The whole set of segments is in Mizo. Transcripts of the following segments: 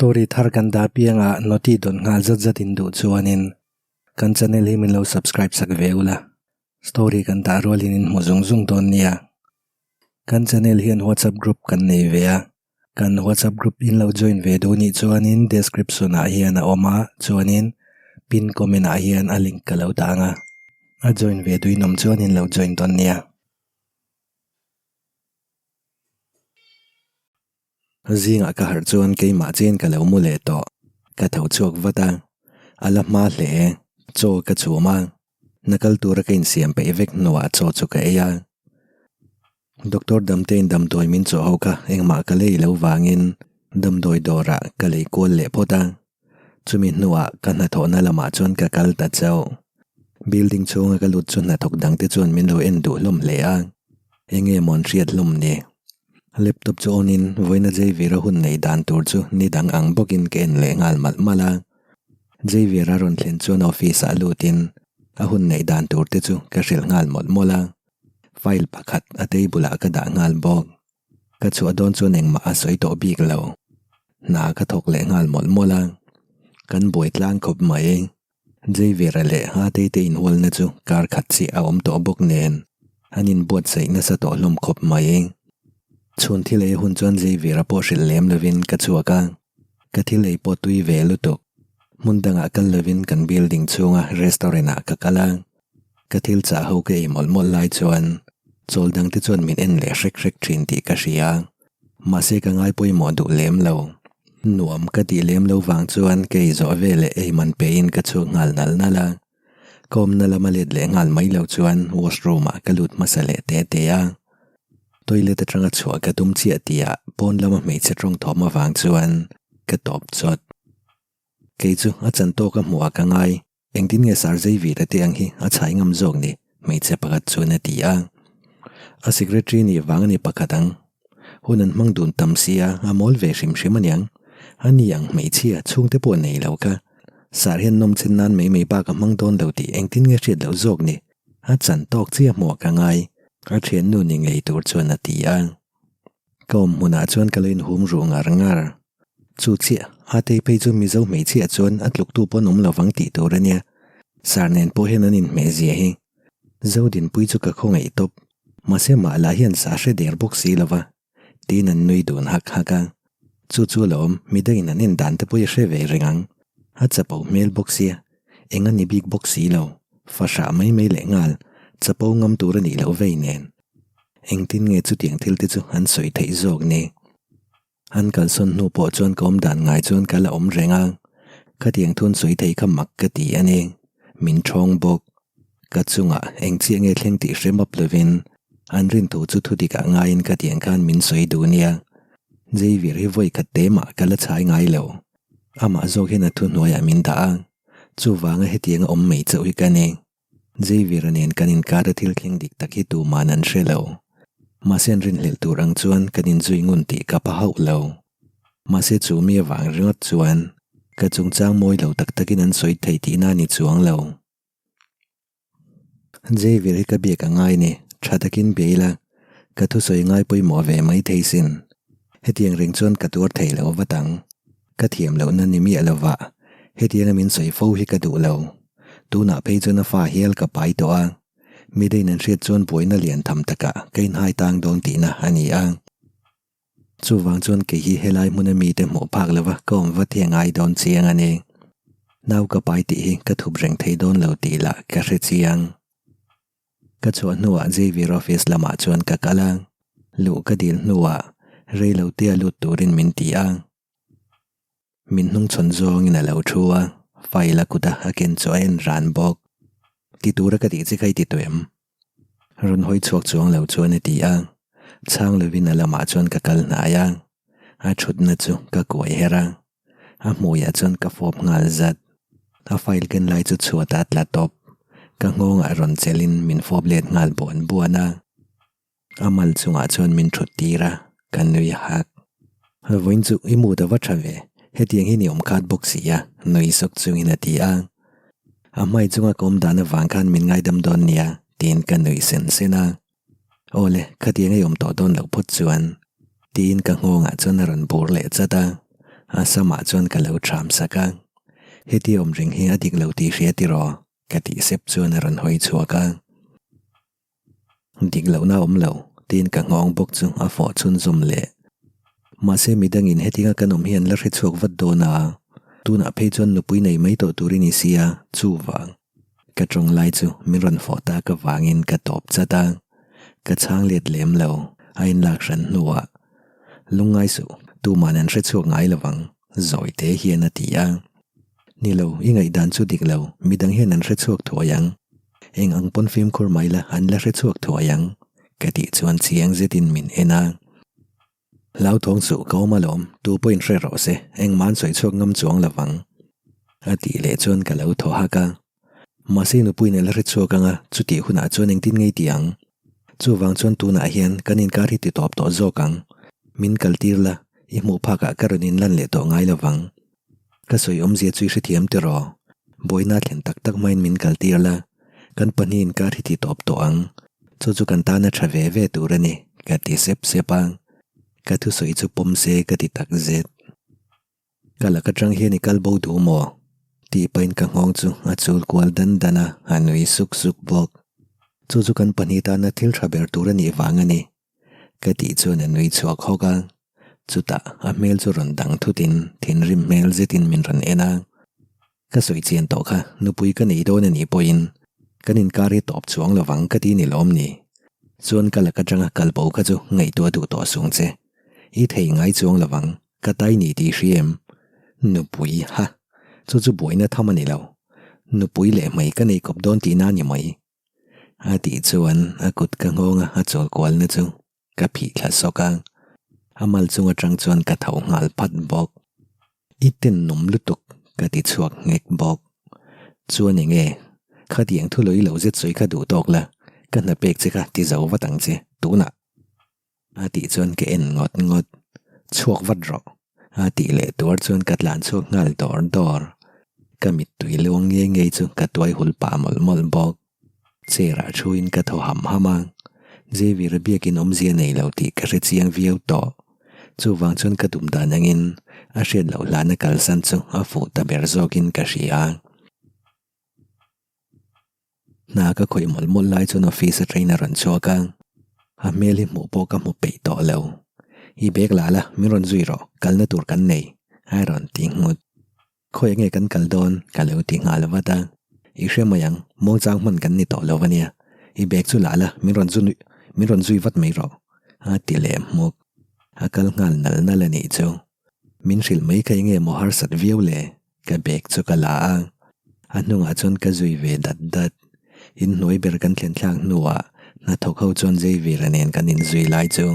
Story thar kan dah piangah noti dawn nghal zat zat in duh chuanin kan channel hi min lo subscribe sak ve ula. Story kan dah rualin in hmu zung zung dawn nia. Kan channel hian WhatsApp group kan nei ve a, kan WhatsApp group in lo join ve duh nih chuanin description ah hian a awm a, chuanin pin comment ah hian a link ka lo dah ang a, a join ve duhin awm chuan in lo join dawn nia. Zingah ka harh chuan keimah chen ka lo mu leh tawh. Ka tho chhuak vat a, a la hma hle. Chaw ka chhum a, na kal tura ka insiam peih vek hnuah chaw chu ka ei a. Doctor Damtein damdawi min chawh ho kha engmah ka lei lo vangin damdawi dawrah ka lei kual leh phawt a. Chumi hnuah ka hnathawhna lamah chuan ka kal ta chauh. Building chhunga ka lut chu hnathawk dangte chuan min lo en duh hlawm hle a, enge maw an hriat hlawm ni? Laptop chu on in vawiina Xavier-a hun nei dan tur chu ni dang ang bawkin ka en leh nghal malh malh a. Xavier-a rawn thlen chuan office ah lutin a hun neih dan tur te chu ka hrilh nghal mawlh mawlh a. File pakhat a table ah ka dah nghal bawk. Ka chhuah dawn chuan engmah a sawi tawh bik lo. Hna ka thawk leh nghal mawlh mawlh a. Kan buai tlang khawp mai. Xavier-a leh Hatei te inhualna chu kar khat chiah a awm tawh bawk nen an inbuatsaih nasa tawh hlawm khawp mai. Chhun thil ei hun chuan Xavier-a pawh hrilh lem lovin ka chhuak a, ka thil ei pawh tui ve lutuk. Hmun dangah kal lovin kan building chhunga restaurant ah ka kal a, ka thil chah ho ka ei mawlh mawlh lai chuan chawl dangte chuan min en leh hrek hrek thin tih ka hria. Mahse ka ngai pawimawh duh lem lo. Nuam ka tih lem lo vang chuan ka ei zawh veleh ei man pein ka chhuak nghal nal nal a. Ka awmna lama let leh nghal mai lo chuan washroom ah ka lut hmasa leh te te a. Toilet atanga chhuah ka tum chiah tihah pawn lama hmeichhe tawng thawm avang chuan ka tawp chawt. Kei chu a chan tawk a hmuh ah ka ngai. Engtin nge Sir Xavier-a te ang hi a chhai ngam zawk ni? Hmeichhe pakhat chuan a ti a. A secretary nih vang a ni pakhat ang. Hun an hmang dun tam sia, a mawl ve hrim hrim aniang. A ni ang hmeichhia chhungte pawh nei lo kha. Sir hian nawmchen nan mai mai bak a hmang dawn lo tih engtin nge hriat loh zawk ni? A chan tawk chiah hmuah ka ngai, a thiannu ni ngei tur chuan a ti a. Ka awm hmunah chuan ka lo inhum ruh ngar ngar. Chu chiah, a tei phei chu Mizo hmeichhiah chuan a tluktu pawn awm lovang tih tur a nia. Sar nen pawh hian an inhmeh zia hi. Zodinpui chu ka khawngaih tawp. Mahse mah lah hian sa hre der bawk si lova. Tiin an nui dun hak hak a. Chu chu lawm, midangin an en dan te pawh i hre ve reng ang. A chapo hmel bawk sia, eng a ni bik bawk si lo. Fahrah mai mai leh nghal, chapo ngam tur a nih loh vei nen. Engtin nge chutiang thil te chu an sawi theih zawk ni? An kalsawn hnu pawh chuan ka awm dan ngai chuan ka la awm reng a, khatiang thun sawi thei kha mak ka ti a ni. Min ṭhawng bawk. Ka chungah eng chiah nge thleng tih hre map lovin an rin thu chu thu dikah ngaiin khatiang khan min sawi duh nia. Xavier hi vawi khat te mah ka la chhai ngai lo. Amah zawk hian a thuhnuaiah min dah a, chuvanga hetianga awm mai chauh hi ka ni. Xavier-a nen kan inkar a thil thleng dik tak hi tuman an hre lo. Mahse an rinhlelh tur ang chuan kan inzui ngun tih ka pa hauh lo. Mahse chu mi avang ringawt chuan ka chungchang mawi lo tak takin an sawi thei tihna a ni chuang lo. Xavier hi ka biak a ngai ni, tha takin bia ila, ka thusawi ngai pawimawh ve mai thei sin. Hetiang reng chuan ka tuar thei lo vat ang. Ka thiam lohna ni miah lovah hetianga min sawi fo hi ka duh lo. Tunah phei chuan a fa hial ka pai tawh a, midang an hriat chuan buaina lian tham takah ka inhai tang dawn tihna a ni a. Chuvang chuan kei hi helai hmuna mite hmuh phak lova ka awm vat hi a ngai dawn chiang a ni. Nau ka pai tih hi ka thup reng thei dawn lo tih lah ka hre chiang. Ka chhuah hnuah Xavier office lamah chuan ka kal a, luh ka dil hnuah reilo tea lut turin min ti a. Min hnungchhawn zawngin a lo thu a, file a kut a a ken chu a en ran bawk. Ti tura ka tih che kha i ti tawh em? Rawn hawi chhuak chuang lo chuan a ti a, chhang lovin a lamah chuan ka kal hnai a, a thutna chu ka kuai her a, a hmuiah chuan ka fawp nghal zat. A file ken lai chu chhuatah a tla tawp. Ka nghawngah rawn chelhin min fawp let nghal buan buan a. A mal chungah chuan min thut tir a, ka nui hak. Vawiin chu i mood a va tha ve, hetiang hi ni awm khat bawk si a, nui sawk chungin a ti a. A hmai chunga ka awm dan avang khan min ngaidam dawn nia, tiin ka nui sen sen a. Awle, khatiang ei awm tawh dawn loh phawt chuan, tiin ka nghawngah chuan a rawn bur leh chat a. A samah chuan ka lo ṭham sak a, Heti awm reng hi a dik lo tih hria tiraw? ka tih sep chuan a rawn hawi chhuak a. Dik lohna a awm lo, tiin ka nghawng bawk chu a fawh chhunzawm leh. Mahse midangin hetinga kan awm hi an la hre chhuak vat dawn a, tunah phei chuan nupui nei mai tawh tur i ni sia, chuvang. Ka tawng lai chu min rawn fawh tak avangin ka tawp chat a, ka chhang let lem lo, a inlak hran hnuah Lungngai suh, tuman an hre chhuak ngai lovang, zawi te hian a ti a. Ni lo, i ngaihdan chu dik lo, midang hian an hre chhuak thuai ang. Eng ang pawn fimkhur mai la an la hre chhuak thuai ang, ka tih chuan chiang zetin min en a. Hlauthawng suh ka awm alawm, tu pawhin hre rawh se, engmah an sawi chhuak ngam chuang lovang, a tih leh chuan ka lo thaw hak a. Mahse nupuiin a la hre chhuak ang a, chutih hunah chuan engtin ngei ti ang? Chuvang chuan tunah hian kan inkar hi ti tawp tawh zawk ang. Min kaltir la, i hmuh phakah ka rawn inlan leh tawh ngai lovang. Ka sawi awmzia chu i hrethiam tiraw? Buaina thlen tak tak hmain min kaltir la, kan pahnihin kar hi ti tawp tawh ang. Chu chu kan tana tha ve ve tur a ni, ka ti sep sep a. Ka thusawi chu pawm se ka ti tak zet. Ka lak atang hian i kal bo duh maw? Tih pahin ka nghawng chu a chul kual dan dan a, a nui suk suk bawk. Chu chu kan pahnih tana thil tha ber tur a nih vang a ni. Ka tih chuan a nui chhuak hawk a, chutah a hmel chu rawn dang thutin thinrim hmel zetin min rawn en a. Ka sawi chian tawh kha nupui ka nei dawn a nih pawhin kan inkar hi tawp chuang lovang ka ti ni lawm ni. Chuan ka lak atanga kal bo kha chu ngaihtuah duh tawh sung che. I thei ngai chuang lovang ka tai ni tih hria em? Nupui ha! Chu chu buaina tham a ni lo. Nupui leh hmei ka nei kawp dawn tihna a ni mai. A tih chuan a kut ka nghawng a, a chawl kualna chu ka phih thla sawk a. A mal chung atang chuan ka tho nghal phat bawk. I tennawm lutuk ka ti chhuak nghek bawk. Chuan eng nge? Khatiang thu lawih lo zet sawi kha duh tawk la, ka hna pek che kha ti zo vat ang che, tunah. A tih chuan ka en ngawt ngawt. Chhuak vat rawh. A tih leh tuar chuan ka tlan chhuak nghal dawr dawr. Ka mittui luang ngei ngei chu ka tuai hul pah mawlh mawlh bawk. Chair ah thuin ka thaw ham ham a. Xavier-a biakin awmzia nei lo tih ka hre chiang viau tawh. Chuvang chuan ka tum dan angin a hriat loh hlana kalsan chu a fuh ta ber zawkin ka hria. Hna ka khawih mawlh mawlh lai chuan office atangin a rawn chhuak a, a hmel hi hmuh pawh ka hmu peih tawh lo. I bag la la, min rawn zui rawh, kalna tur kan nei, a rawn ti nghut. Khawi nge kan kal dawn? ka lo ti nghal vat a. I hre mai ang, muangchang hman kan ni tawh lo a nia. I bag chu la la, min rawn zu min rawn zui vat mai rawh, a ti leh hmuk. A kal nghal nal nal a nih chu. Min hrilh mai kha enge maw harsat viau le? Ka bag chu ka la a, a hnungah chuan ka zui ve dat dat. Inhnuai ber kan thlen thlak hnuah hnathawk ho chuan Xavier-a nen kan inzui lai chu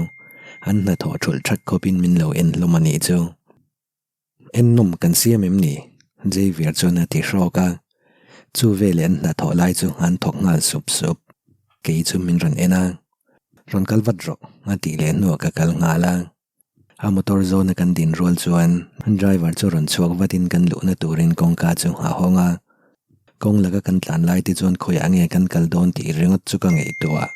an hnathawh thulh that khawpin min lo en hlawm a nih chu. Ennawm kan siam em ni? Xavier chuan a ti hrawk a. Chu veleh an hnathawh lai chu an thawk nghal sup sup. Kei chu min rawn en a, Rawn kal vat rawh a tih leh hnuah ka kal nghal a. A motor zawna kan din rual chuan driver chu rawn chhuak vatin kan luhna turin kawngka chu a hawng a. Kawng laka kan tlan lai te chuan khawiah nge kan kal dawn tih ringawt chu ka ngaihtuah.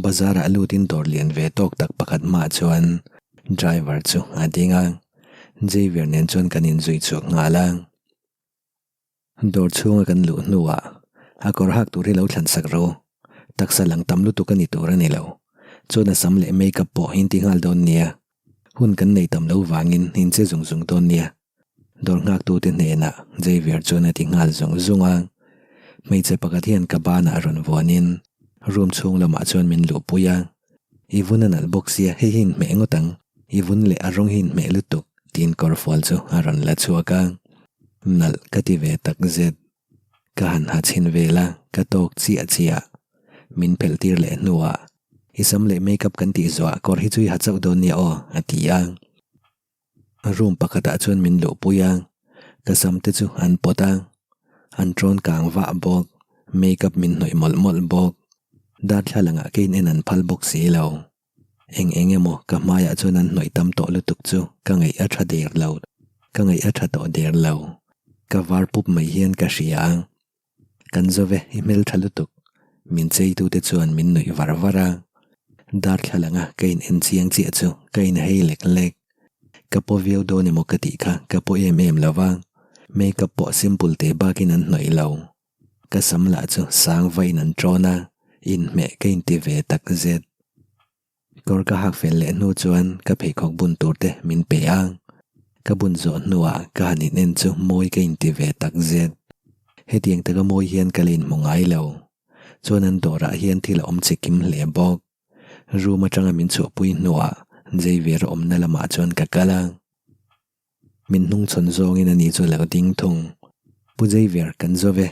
Bazar ah lutin dawr lian ve tawk tak pakhat hmaah chuan driver chu a ding a. Xavier nen chuan kan inzui chhuak nghal a. Dawr chhunga kan luh hnuah a kawr hak tur hi lo thlan sak ro. Taksa lang tam lutuk a ni tur a ni lo. Chuan a sam leh makeup pawh in ti nghal dawn nia. Hun kan nei tam lo vangin in che zung zung dawn nia. Dawr nghaktute hnenah Xavier chuan a ti nghal zung zung a. Hmeichhe pakhat hian ka banah rawn vuanin room chhung lamah chuan min luhpui a. I vun a nalh bawk sia hei hi inhmeh ngawt ang, i vun leh a rawng hi inhmeh lutuk tiin kawrfual chu a rawn la chhuak a. Nalh ka ti ve tak zet. Ka han ha chhin vel a, ka tawk chiah chiah. Min phelh tir leh hnuah, I sam leh makeup kan tih zawhah kawr hi chu i ha chauh dawn nia aw, a ti a. Room pakhatah chuan min luhpui a, ka sam te chu an pawt a, an ṭawn kang vah bawk, makeup min hnawih mawlh mawlh bawk. Darthlalangah keiin en an phal bawk si lo. Eng eng emaw ka hmaiah chuan an hnawih tam tawh lutuk chu ka ngaih a tha der lo, ka ngaih a tha tawh der lo. Ka var pup mai hian ka hria a. Kan zo ve, i hmel tha lutuk. Min cheitute chuan min nuih var var a. Darthlalanga ka in en chiang chiah chu ka in hei lek lek. Ka paw viau dawn emaw ka tih kha ka paw em em lo va, makeup pawh simple te bakin an hnawih lo. Ka sam lah chu sang vain an ṭawn a, inhmeh ka inti ve tak zet. Kawr ka hak fel leh hnu chuan ka pheikhawk bun tur te min pe a, ka bun zawh hnuah ka han in en chu mawi ka inti ve tak zet. Hetiang taka mawi hian ka la inhmu ngai lo. Chuan an dawrah hian thil a awm che kim hle bawk. Room atanga min chhuahpui hnuah Xavier awmna lamah chuan ka kal a. Min hnungchhawn zawngin ani chu a lo ding thung. Pu Xavier kan zo ve,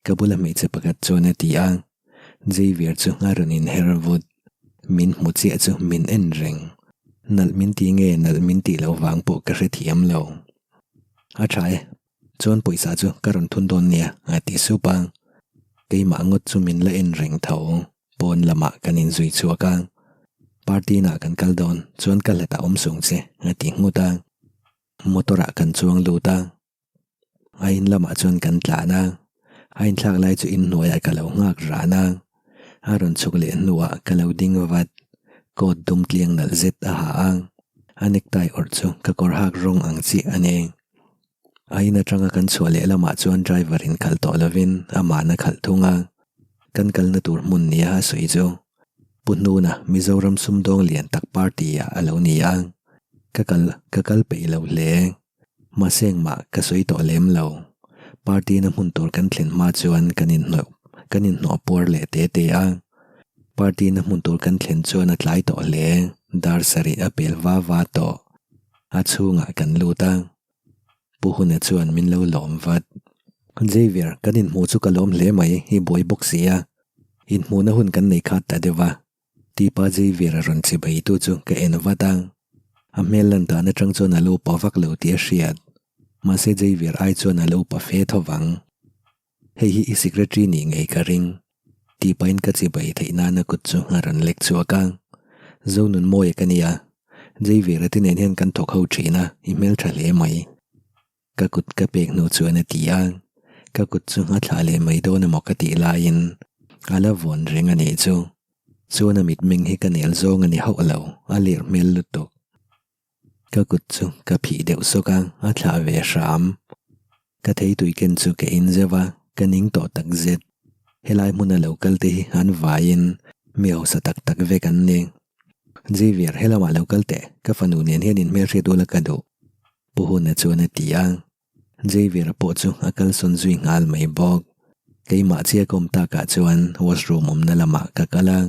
ka bula hmeichhe pakhat chuan a ti a. Xavier chu a rawn inher vut. Min hmu chiah chu min en reng. Nalh min ti nge nalh min tih loh vang pawh ka hrethiam lo. A tha e, chuan pawisa chu ka rawn thun dawn nia a ti sup a. Keimah ngawt chu min la en reng tho. Pawn lamah kan inzui chhuak a, party inah kan kal dawn chuan ka hlatah awm sung che a ti nghut a, motor ah kan chuang lut a, a in lamah chuan kan tlan a, a inthlak lai chu inhnuaiah ka lo nghak ran a, a rawn chhuk leh hnuah ka lo ding vat, coat dum tliang nalh zet a ha a, a necktie awrh chu ka kawr hak rawng ang chiah a ni. A in atanga kan chhuah leh lamah chuan driver in khalh tawh lovin amahna khalh thung a, kan kalna tur hmun nia a sawi chu Pu Hnuna Mizoram sumdawng lian tak party ah a lo ni a, ka kal ka kal peih lo hle. Mahse engmah ka sawi tawh lem lo. Party na hmun tur kan thlen hma chuan kan inhnawh kan inhnawh puar leh te te a. Party na hmun tur kan thlen chuan a tlai tawh hle, dar sarih a pel va va tawh. A chhungah kan lut a. Pu Huna chuan min lo lawm vat. Xavier, kan inhmuh chu ka lawm hle mai, i buai bawk si a. Inhmuhna hun kan nei khat ta deuh a. Tipa Xavier a rawn che beitu chu ka en vat a. A hmel lan dan atang chuan a lo upa vak lo tih a hriat. Mahse Xavier ai chuan a lo upa fe tho vang. Hei hi i secretary nih ngei ka ring. Tih pahin ka chibai theih nana kut chu a rawn lek chhuak a. Zonunmawia ka nia. Xavier-a te nen hian kan thawk ho thin a, i hmeltha hle mai. Ka kut ka pek hnu chuan a ti a. Ka kut chu a thlah leh mai dawn emaw ka tih laiin a la vawn reng a nih chu. Chuan a mitmeng hi ka nel zawng a ni hauh lo, a lir hmel lutuk. Ka kut chu ka phih deuh sawk a, a thlah ve hram. Ka theitui ken chu ka in zeuh a, ka ning tawh tak zet. Helai hmuna lo kal te hi an vaiin mi hausa tak tak vek an ni. Xavier, helamah lo kal teh, ka fanu nen hian inhmelhriat ula ka duh. Pu Huna chuan a ti a. Xavier pawh chu a kalsawn zui nghal mai bawk. Keimah chiah ka awm takah chuan washroom awmna lamah ka kal a.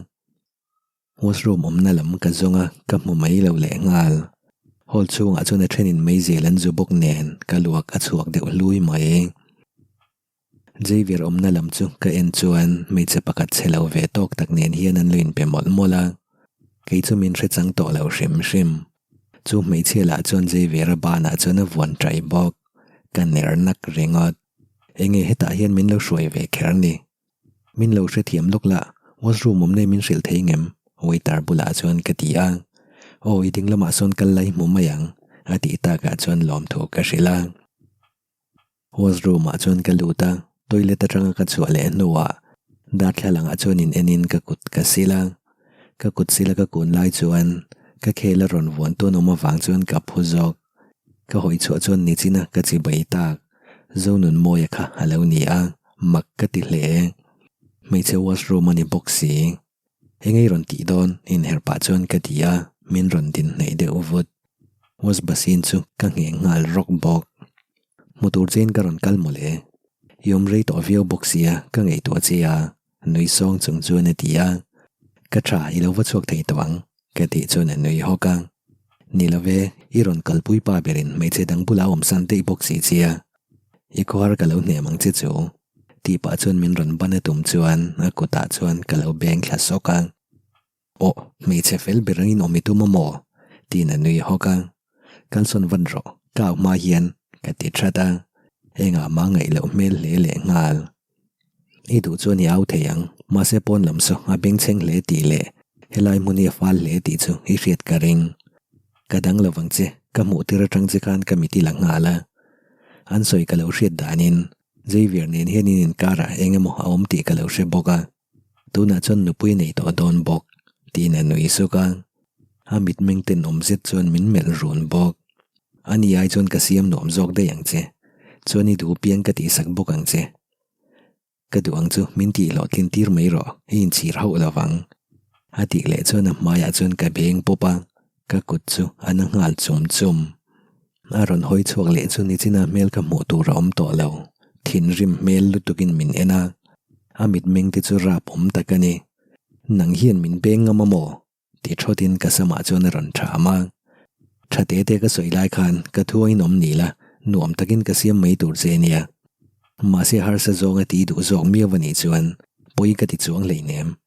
Washroom awmna lam ka zawng a, ka hmu mai lo leh nghal. Hall chhungah chuan a thenin meizial an zu bawk nen ka luak a chhuak deuh hlui mai. Xavier awmna lam chu ka en chuan hmeichhe pakhat chhe lo ve tawk tak nen hian an lo inpe mawlh mawlh a. Kei chu min hre chang tawh lo hrim hrim. Chu hmeichhia lah chuan Xavier-a banah chuan a vuan ṭai bawk. Ka ner nak ringawt. Enge hetah hian min lo hruai ve kher ni? Min lo hrethiam lawk la, washroom awm nei min hrilh thei ngem? Waiter bulah chuan ka ti a. Aw, i ding lamah sawn kal la i hmu mai ang, a tih takah chuan lawmthu ka hrilh a. Washroom ah chuan ka lut a, toilet atanga ka chhuah leh hnuah darthlalangah chuan in enin ka kut ka sil a. Ka kut sila ka kun lai chuan ka khel a rawn vuan tawn awm avang chuan ka phu zawk. Ka hawi chhuah chuan nichina ka chibai tak Zonunmawia kha a lo ni a, mak ka ti hle. Hmeichhe washroom a ni bawk si. Eng ei rawn tih dawn? Inherh pah chuan ka ti a, min rawn din hnaih deuh vut. Wash basin chu ka ngheng nghal rawk bawk. Hmu tur chein ka rawn kal mawle. I awm rei tawh viau bawk sia, ka ngaihtuah che a, nui sawng chung chuan a ti a. Ka tha, i lo va chhuak thei tawh ang, ka tih chuan a nui hawk a. Ni lo ve, i rawn kalpui pa berin hmeichhe dang bulah awm san daih bawk si che a, i khuar ka lo hnem ang che chu, tih pah chuan min rawn ban a tum chuan a kutah chuan ka lo beng thla sawk a. Aw, hmeichhe fel ber angin awm i tum a maw? tiin a nui hawk a. Kalsawn vat rawh, ka au hma hian ka ti that a, engah mah ngaih loh hmel hle leh nghal. I duh chuan i au thei ang, mahse pawn lam saw a bengchheng hle tih leh helai hmun hi a fal hle tih chu i hriat ka ring. Ka dang lo vang che, ka hmuh tir atang che khan ka mit i la nghal a. An sawi ka lo hriat danin Xavier nen hian in inkarah eng emaw a awm tih ka lo hre bawk a, tunah chuan nupui a nei tawh dawn bawk, tiin a nui suk a. A mitmeng tenawm zet chuan min melh run bawk. Ani ai chuan ka siam nuam zawk daih ang che. Chuan i duh piang ka tihsak bawk ang che. Ka duh ang chu min tih hlawhtlin tir mai rawh, i inchhir hauh lo vang. A tih leh chuan a hmaiah chuan ka beng pawp a, ka kut chu a na nghal chum chum. A rawn hawi chhuak leh chu nichina hmel ka hmuh tur a awm tawh lo. Thinrim hmel lutukin min en a, a mitmeng te chu rap awm tak a ni. Nang hian min beng ngam a maw? Ti thawtin ka samah chuan a rawn ṭham a. Ṭha te te ka sawi lai khan ka thu a inawm ni la, nuam takin ka siam mai tur che nia. Mahse harsa zawnga ti duh zawk miau a nih chuan pawi ka ti chuang hleinem.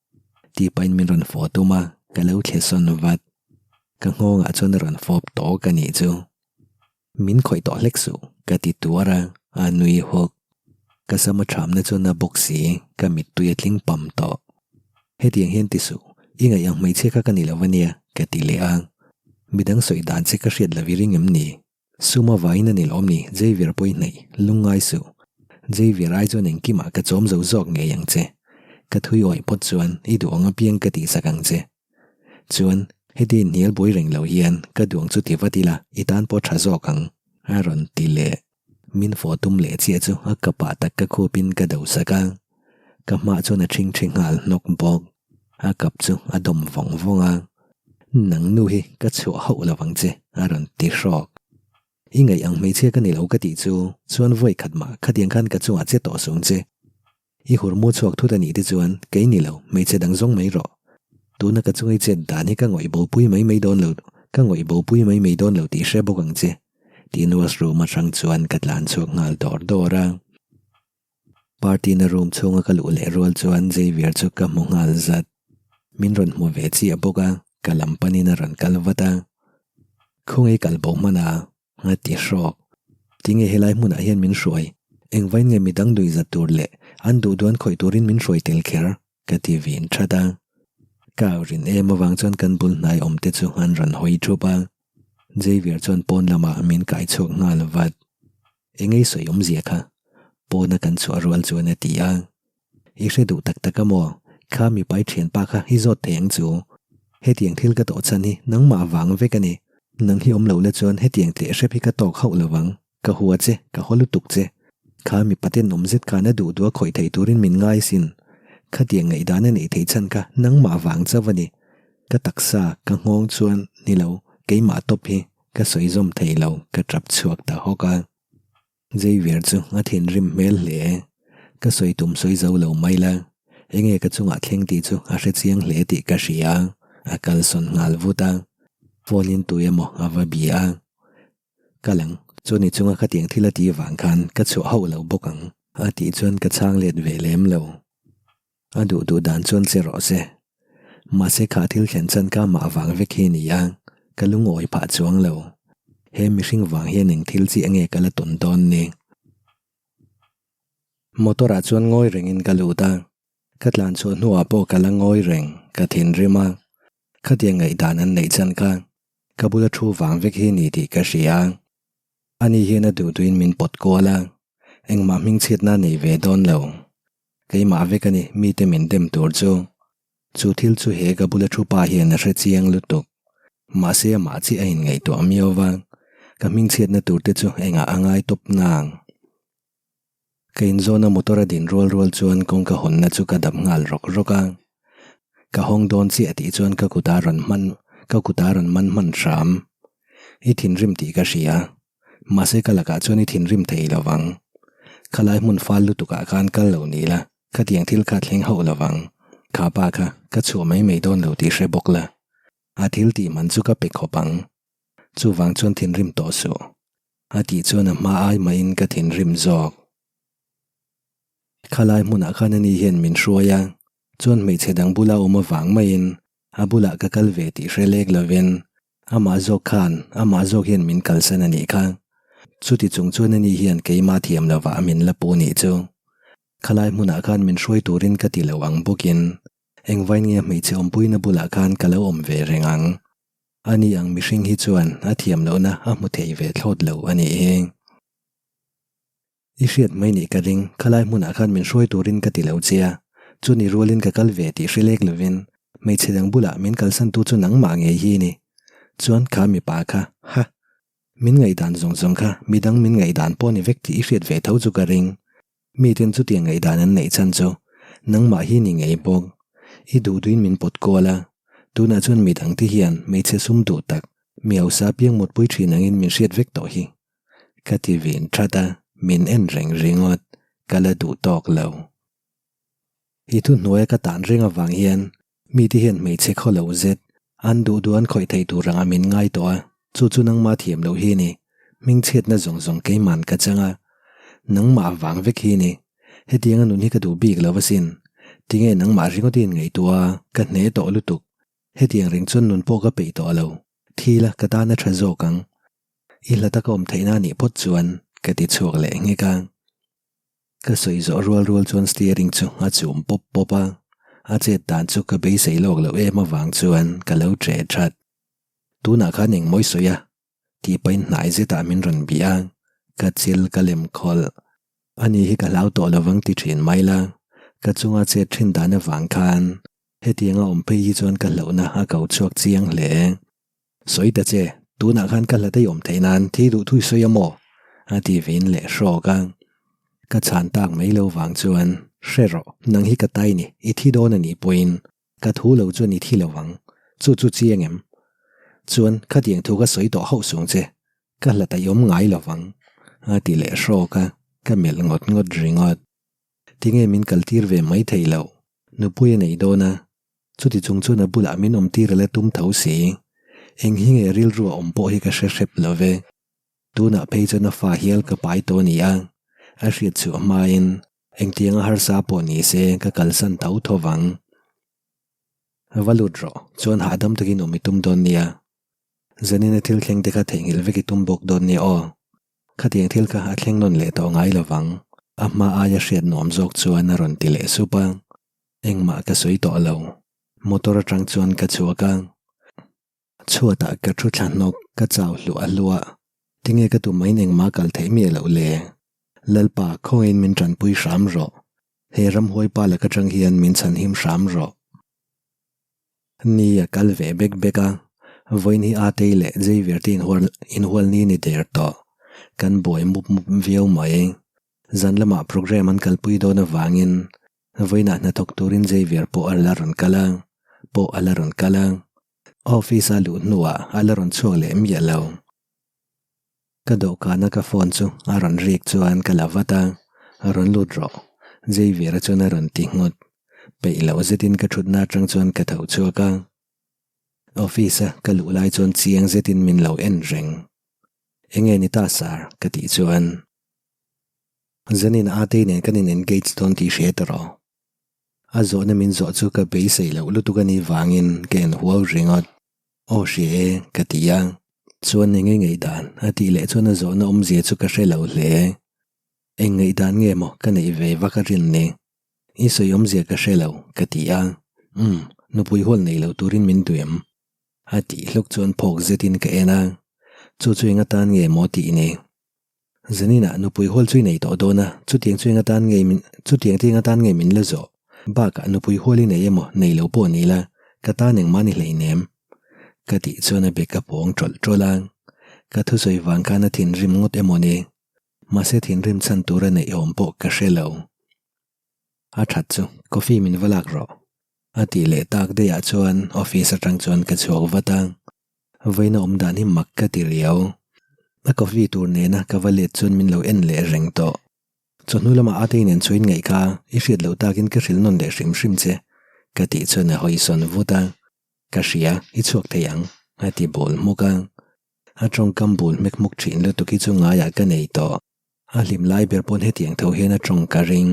Tih pahin min rawn fawh tum a, ka lo thle sawn vat. Ka nghawngah chuan a rawn fawp tawk a nih chu. Min khawih tawh hlek suh, ka ti tuar a, a nui hawk. Ka sama thamna chu na bawk si, ka mittui a tling pam tawh. Hetiang hian ti suh, i ngaih ang hmeichhia kha ka ni lo a nia, ka ti leh a. Midang sawi dan che ka hriat lo i ring em ni? Suma vaiin a ni lawm ni, Xavier pawi hnaih, lungngai suh. Xavier ai chuan engkimah ka chawm zo zawk ngei ang che. Ka thui awih phawt chuan i duh ang apiang ka tihsak ang che. Chuan, heti inhnial buai reng lo hian ka duang chu ti vat ila i tan pawh tha zawk ang, a rawn ti leh. Min fawh tum leh chiah chu a kapah tak ka khupin ka do sak a, ka hmah chuan a ṭhingṭhi nghal hnawk bawk. A kap chu a dawm vawng vawng a, Nang nu hi ka chhuah hauh lo vang che, a rawn ti hrawk. I ngaih ang hmeichhia ka ni lo ka tih chu, chuan vawi khat mah khatiang khan ka chungah che tawh sung che. I hurmu chhuak thut a nih te chuan kei ni lo, hmeichhe dang zawng mai rawh. Tuna ka chunga i chet dan hi ka ngawih bopui mai mai dawn lo, ka ngawih bopui mai mai dawn lo tih hre bawk ang che, tiin washroom atang chuan ka tlan chhuak nghal dawr dawr a. Party na room chhunga ka luh leh rual chuan Xavier chu ka hmu nghal zat. Min rawn hmu ve chiah bawk a, ka lam panin a rawn kal vat a. Khawngaih kal bo hman a, A ti hrawk. Tinge helai hmunah hian min hruai? Engvain nge midang duihzat tur leh an duh duan khawih turin min hruai tel kher? Ka ti vin that a. Ka au rin em avang chuan kan bul hnai awm te chu an rawn hawi thup a. Xavier chuan pawn lamah min kai chhuak nghal vat. Engei sawi awmzia kha? Pawna kan chhuah rual chuan a ti a. I hre duh tak tak a maw? Kha mipai thianpa kha i zawt thei ang chu. Hetiang thil ka tawh chhan hi nangmah vang vek a ni. Nang hi awm lo la chuan hetiang tleh hrep hi ka tawk hauh lo vang. Ka hua che, ka haw lutuk che. Kha mipa ten awm zet khan a duh duh a khawih thei turin min ngai sin. Khatiang ngaihdan a neih theih chhan kha nangmah vang chauh a ni. Ka taksa, ka nghawng chuan ni lo, keimah tawp hi ka sawi zawm thei lo, ka tap chhuak ta hawk a. Xavier chu a thinrim hmel hle. Ka sawi tum sawi zo lo mai la, enge ka chungah thleng tih chu a hre chiang hle tih ka hria. A kalsawn nghal vut a, phone in tui emaw a va bia a. Kal ang, chuan i chunga khatiang thil a tih vang khan ka chhuah hauh lo bawk ang, a tih chuan ka chhang let ve lem lo. A duh duh dan chuan che rawh se. Mahse kha thil thlen chan ka mah vang vek hi ni a, ka lungawi phah chuang lo. He mihring vang hian eng thil chiah nge ka la tawn dawn ni? Motor ah chuan ngawi rengin ka lut a, ka tlan chhuah hnuah pawh ka la ngawi reng, ka thinrim a. Khatiang ngaihdan an neih chan kha ka bula thu vang vek hi ni tih ka hria. Ani hian a duh duhin min pawt kual a, engmah hmingchhiatna a nei ve dawn lo. Keimah vek a ni mite min dem tur chu. Chu thil chu he ka bula thu pa hian a hre chiang lutuk. Mahse amah chiah a inngaihtuah miau va, ka hmingchhiatna tur te chu engah a ngai tawp nang. Ka inzawna motor a din rual rual chuan kawngka hawnna chu ka dap nghal rawk rawk a. Ka hawng dawn chiah tih chuan ka kut a rawn hman ka kut a rawn man hman hram. I thinrim tih ka hria. Mahse ka lakah chuan i thinrim thei lo vang. Khalai hmun fal lutukah khan kal lo ni la, khatiang thil kha thleng hauh lo vang. Kha pa kha ka chhuah mai mai dawn lo tih hre bawk la. A thil tih man chu ka pe khawp ang. Chuvang chuan thinrim tawh suh. A tih chuan a hma ai mahin ka thinrim zawk. Khalai hmunah khan ani hian min hruai a, chuan hmeichhe dang bula awm avang maiin a bulah ka kal ve tih hre lek lovin amah zawk khan amah zawk hian min kalsan a nih kha. Chuti chung chuan ani hian keimah thiam lovah min la pu nih chu. Khalai hmunah khan min hruai turin ka ti lo ang bawkin engvain nge hmeichhe awmpuina bulah khan ka lo awm ve reng ang. Ani ang mihring hi chuan a thiam lohna a hmu thei ve thlawt lo a nih hi. I hriat mai nih ka ring, khalai hmunah khan min hruai turin ka ti lo che a, chuni rualin ka kal ve tih hre lek lovin hmeichhe dang bulah min kalsantu chu nangmah ngei hi ni. Chuan kha mipa kha, ha! Min ngaihdan zawng zawng kha midang min ngaihdan pawh ni vek tih i hriat ve tho chu ka ring. Miten chutiang ngaihdan an neih chhan chu nangmah hi ni ngei bawk. I duh duhin min pawt kual a, tunah chuan midang te hian hmeichhe sum duh tak, mi hausa piang mutpui thin angin min hriat vek tawh hi. Ka ti vin that a, min en reng ringawt, ka la duh tawk lo. I thuhnuaia ka tan reng avang hian mite hian hmeichhe khaw lo zet, an duh duh an khawih thei tur anga min ngai tawh a, chu chu nangma thiam loh hi ni, hmingchhiatna zawng zawng keiman ka chang a, nangmah vang vek hi ni, hetianga nun hi ka duh bik lo asin, tinge nangmah ringawt i inngaihtuah a, ka hne tawh lutuk, hetiang reng chuan nun pawh ka peih tawh lo, thi la ka tan a tha zawk ang, i hla taka awm theihna a nih phawt chuan ka ti chhuak leh nghek a. Ka sawi zawh rual rual chuan steering chu a chum pawp pawp a, a chet dan chu ka beisei lawk loh em avang chuan ka lo ṭe that. Tunah khan engmawi sawi a? tih pahin hnai zetah min rawn bih a, ka chil ka lem khawlh. Ani hi ka hlau tawh lovang ti ṭhin mai la, ka chunga chet ṭhin dan avang khan hetianga awm phei hi chuan ka hlauhna a ko chhuak chiang hle. Sawi ta che, tunah khan ka hla daih awm theih nan thi duh thui sawi a maw? a ti vin leh hrawk a. Ka chhan tak mai lo vang chuan, Hre rawh, nang hi ka tai ni, i thi dawn a nih pawhin ka thu lo chuan i thi lo ang, chu chu chiang em? Chuan khatiang thu ka sawi tawh hauh sung che, ka hla daih awm ngai lo vang, a ti leh hrawk a, ka melh ngawt ngawt ringawt. Tinge min kaltir ve mai thei loh, nupui a nei dawn a, Chuti chung chuan a bulah min awm tir a la tum tho si. Eng hi nge rilru a awm pawh hi ka hre hrep lo ve. Tunah phei chuan a fa hial ka pai tawh a ni a, a hriat chhuah hmain engtianga harsa pawh ni se ka kalsan tho tho vang. Va lut rawh, chuan hahdam takin awm i tum dawn nia. Zanina thil thleng te kha theihnghilh vek i tum bawk dawn nia aw. Khatiang thil kha a thleng nawn leh tawh ngai lo vang. A hma aia hriat nuam zawk chuan a rawn ti leh sup a. Engmah ka sawi tawh lo. Motor atang chuan ka chhuak a. Chhuatah ka thu thla hnawk, ka chau hluah hluah. Tinge ka tum maiin engmah kal theih miah loh le? Lalpa, khawngaihin min tanpui hram rawh. He ramhuai pa lak atang hian min chhanhim hram rawh. Ni a kal ve bek bek a. Vawiin hi Atei leh Xavier te inhual ni ni der tawh. Kan buai mup mup viau mai. Zan lamah programme an kalpui dawn avangin Vawiinah hnathawk turin Xavier pawh a la rawn kal a, pawh a la rawn kal a. Office a luh hnuah a la rawn chhuak leh miah lo. Ka dawhkana ka phone chu a rawn rik chuan ka la vat a, rawn lut rawh, Xavier-a chuan a rawn ti nghut. Peih loh zetin ka thutna atang chuan ka tho chhuak a. Office-a ka luh lai chuan chiang zetin min lo en reng. Enge ni ta sir? ka tih chuan. Zanin Atei nen kan in engage dawn tih hria ta rawh. A zawhna min zawh chu ka beisei loh lutuk a nih vangin ka en huau ringawt. Aw hria e, ka ti a. Chuan eng nge ngaihdan? A tih leh chuan a zawhna awmzia chu ka hre lo hle. Eng ngaihdan nge maw ka neih ve vak a rin ni? I sawi awmzia ka hre lo, ka ti a. Umm, nupui hual nei lo turin min duh em? A tih hluk chuan phawk zetin ka en a. Chu chu eng atan nge maw tih ni? Zaninah nupui hual chu i nei tawh dawn a, chutiang chu eng atan nge min, chutiang te eng atan nge min la zawh? Bakah nupui hual i nei emaw, nei lo pawh ni la, ka tan engmah ni hleinem. Ka tih chuan a bek a pawng tawlh tawlh a, ka thusawi vang khan a thinrim ngawt emaw ni? Mahse thinrim chhan tur a neih awm pawh ka hre lo. A that chu, coffee min va lak rawh. A tih leh tak daihah chuan office atang chuan ka chhuak vat a, vawiina awm dan hi mak ka ti riau. A coffee tur nena ka va let chuan min lo en leh reng tawh. Chawhnu lamah Atei nen chhuain ngaih kha i hriat loh takin ka hrilh nawn leh hrim hrim che, ka tih chuan a hawisawn vut a, Ka hria, i chhuak thei ang, a ti bul hmuk a. A tawngkam bul hmek hmuk thin lutuk hi chu ngaiah ka nei tawh. A hlim lai ber pawn hetiang tho hian a tawng ka ring.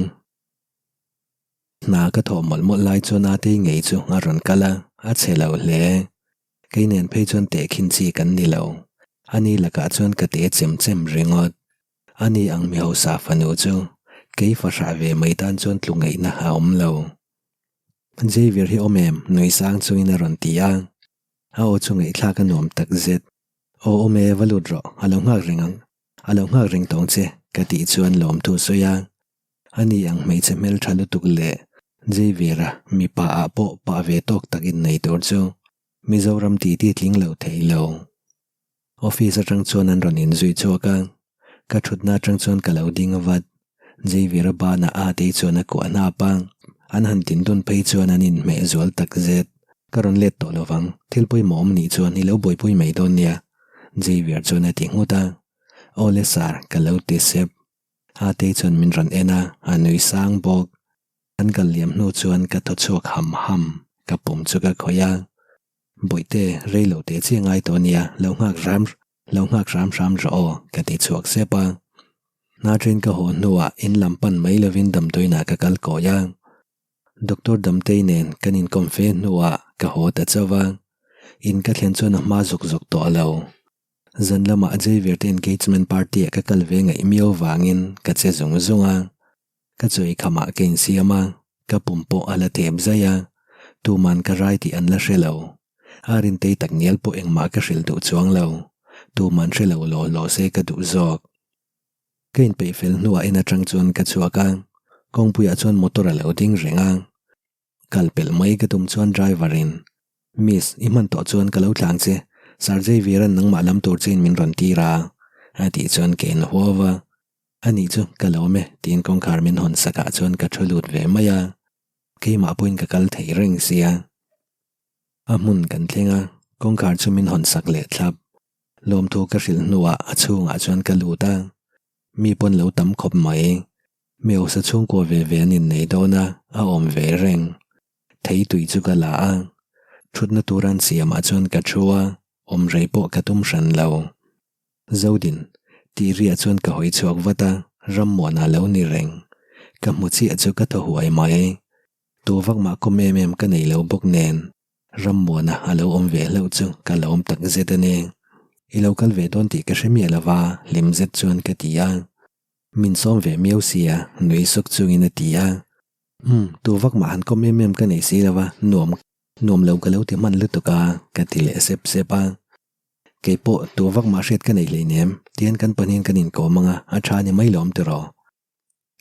Hna ka thawh mawlh mawlh lai chuan Atei ngei chu a rawn kal a, a chhe lo hle. Kei nen phei chuan tehkhin chi kan ni lo. Ani lakah chuan ka te chem chem ringawt. Ani ang mi hausa fanu chu kei fahrah ve mai tan chuan tlu ngaihna a awm lo. Xavier hi awm em? Nui sang chungin a rawn ti a. A aw chu ngaihthlak a nuam tak zet. Aw awm e, va lut rawh, a lo nghak reng ang. A lo nghak reng tawng che, ka tih chuan lawmthu sawi a. Ani ang hmeichhe hmeltha lutuk leh Xavier-a mipa ah pawh pah ve tawk tak innei tur chu Mizoram titi tling lo thei lo. Office atang chuan an rawn inzui chhuak a, ka thutna atang chuan ka lo ding vat. Xavier-a banah Atei chuan a kuah hnap a, an han tin dun phei chuan an inhmeh zual tak zet. Ka rawn let tawh lovang, thil pawimawh awm nih chuan i lo buaipui mai dawn nia, Xavier chuan a ti nghut a. Awle sir, ka lo ti sep. Atei chuan min rawn en a, a nui sang bawk. An kal liam hnu chuan ka thaw chhuak ham ham, ka pum chu ka khawih a. Bawihte, rei lo teh chiah ngai tawh nia, lo nghak hram lo nghak hram hram rawh aw, ka ti chhuak sep a. Hna train ka haw hnuah in lam pan mai lovin damdawiinah ka kal kawi a. Doctor Damtei nen kan inkawm fe hnuah ka haw ta chauh a. In ka thlen chuan a hma zuk zuk tawh lo. Zan lamah Xavier te engagement party ah ka kal ve ngaih miau vangin ka che zung zung a. Ka chawi khamah ka insiam a, ka pum pawh a la thep zai a, tuman ka rai tih an la hre lo. A rintei tak ngial pawh engmah ka hrilh duh chuang lo, tuman hre lo law law se ka duh zawk. Ka inpeih fel hnuah en atang chuan ka chhuak a, kawngpuiah chuan motor a lo ding reng a. Kal pelh mai ka tum chuan driver in, Miss, i hman tawh chuan ka lo tlang che, Sir Xavier-a'n nangmah lam tur chein min rawn tir a, a tih chuan ka en huau a. Anih chu, ka lawm e, tiin kawngkhar min hawn sakah chuan ka thu lut ve mai a. Keimah pawhin ka kal thei reng sia. A hmun kan thleng a, kawngkhar chu min hawn sak leh thlap. Lawmthu ka hrilh hnuah a chhungah chuan ka lut a. Mi pawn lo tam khawp mai. Mi hausa chhungkua ve ve an innei dawn a, a awm ve reng. Thei tui chu ka la a, thutna tur an siamah chuan ka thu a, awm rei pawh ka tum hran lo. Zodin, tih riah chuan ka hawi chhuak vat a, Rammuana lo ni reng. Ka hmu chiah chu ka thaw huai mai. Tu vak mah kawm em em ka nei lo bawk nen, Rammuana a lo awm ve hlauh chu ka lawm tak zet a ni. I lo kal ve dawn tih ka hre miah lo va, hlim zet chuan ka ti a. Min sawm ve miau sia, nui suk chungin a ti a. Umm, tu vak mah han kawm em em ka nei si lo va, nuam, nuam lo ka lo ti hman lutuk a, ka ti leh sep sep a. Kei pawh tu vak mah hriat ka nei hleinem, tihian kan pahnihin kan inkawm ang a, a tha ni mai lawm tiraw.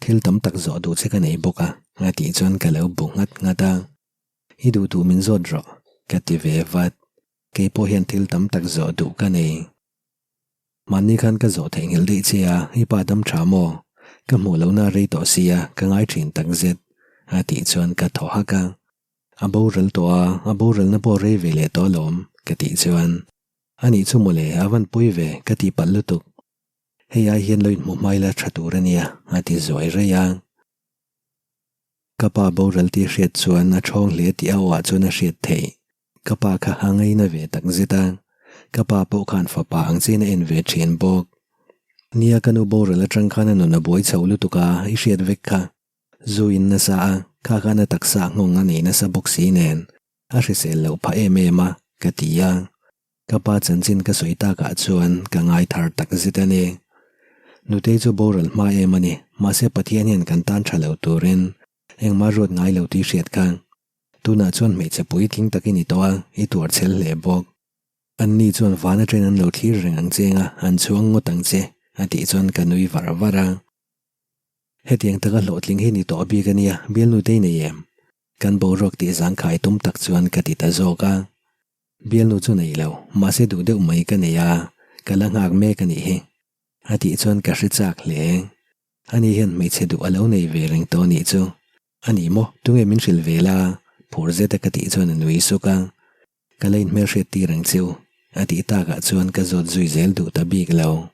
Thil tam tak zawh duh che ka nei bawk a, a tih chuan ka lo bu nghat nghat a. I duh duh min zawt rawh, ka ti ve vat. Kei pawh hian thil tam tak zawh duh ka nei. Mahni khan ka zawh theihnghilh daih che a, i pa dam tha maw? Ka hmuh lohna a rei tawh sia, ka ngai thin tak zet, a tih chuan ka thaw hak a. A boral tawh a, a boralna pawh rei ve leh tawh alawm, ka tih chuan, A nih chu mawle, a van pawi ve, ka tih palh lutuk. Hei ai hian lo inhmu hmai la tha tur a nia, a ti zuai rei a. Ka pa boral tih hriat chuan a thawng hle tih a awah chuan a hriat theih. Ka pa kha a ngaina ve tak zet a, ka pa pawh khan fapa ang chiin a en ve thin bawk. Nia ka nu boral atang khan a nun a buai chho lutuk a, i hriat vek kha. Zu in nasa a, kha khan a taksa nghawng a nei nasa bawk si nen, a hrisel loh phah em em a, ka ti a. Ka pa chanchin ka sawi takah chuan ka ngai thar tak zet a ni. Nutei chu boral hma em a ni, mahse Pathian hian kan tan tha lo turin engmah ruat ngai lo tih hriat kha. Tunah chuan hmeichhe puitling tak i ni tawh a, i tuar chhel hle bawk. Anni chuan van atangin an lo thlir reng ang che anga an chhuang ngawt ang che, a tih chuan ka nui var var a. Hetiang taka hlawhtling hi ni tawh bik a nia, bialnu te i nei em? Kan boruak tih zangkhai tum tak chuan ka ti ta zawk a. Bialnu chu nei lo, mahse duh deuh mai ka nei a, ka la nghak mek a nih hi, a tih chuan ka hre chak hle. Ani hian hmeichhe duh a lo nei ve reng tawh a nih chu. A ni maw? Tunge min hrilh ve la? Phur zeta ka tih chuan a nui suk a. Ka la inhmelhriat tir ang cheu. A tih takah chuan ka zawt zui zel duh ta bik lo.